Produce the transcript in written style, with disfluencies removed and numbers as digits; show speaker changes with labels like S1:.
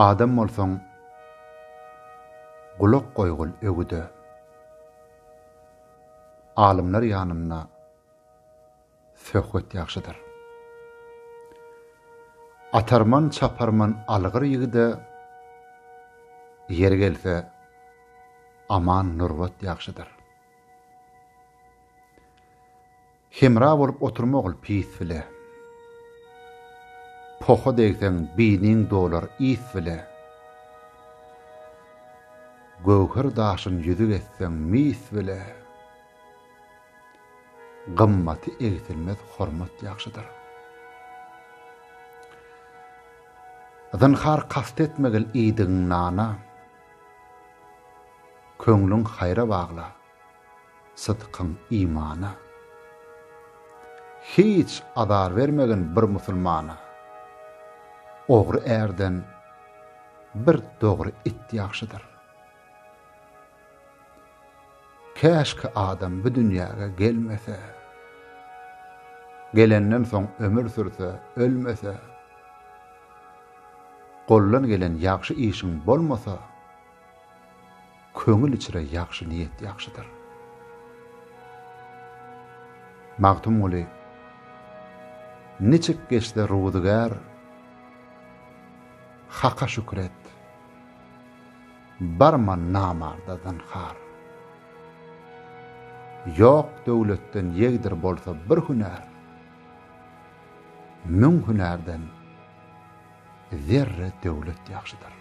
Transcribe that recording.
S1: Adam bolsaň, gulak goýgul öwüde. Alymlar ýanynda söhbet ýagşydyr. Atarman, çaparman algyr ýigide, Ýeri gelse, aman nurbat ýagşydyr. Hemra bolup oturmagyl pis bile. Poha degseň biniň dolar is bile. Göwher daşyn ýüzük etseň mis bile. Gymmaty egsilmez hormat ýagşydyr. Zynhar kast etmegil iýdigiň nana. Köňlüň haýra bagla. Sydkyň imana. Hiç azar bermegin bir musulmana. Ogry ärden bir dogry it ýagşydyr. Käşki adam bu dünýäge gelmese. Gelenden soň ömür sürse, ölmese. Goldan gelen ýagşy işiň bolmasa. Köňül içre ýagşy niýet ýagşydyr. Magtymguly, Niçik geçse ruzygär, Haka şükür et, barma namarda zynhar. Ýok döwletden ýegdir bolsa bir hünär, Müň hünärden zerre döwlet ýagşydyr.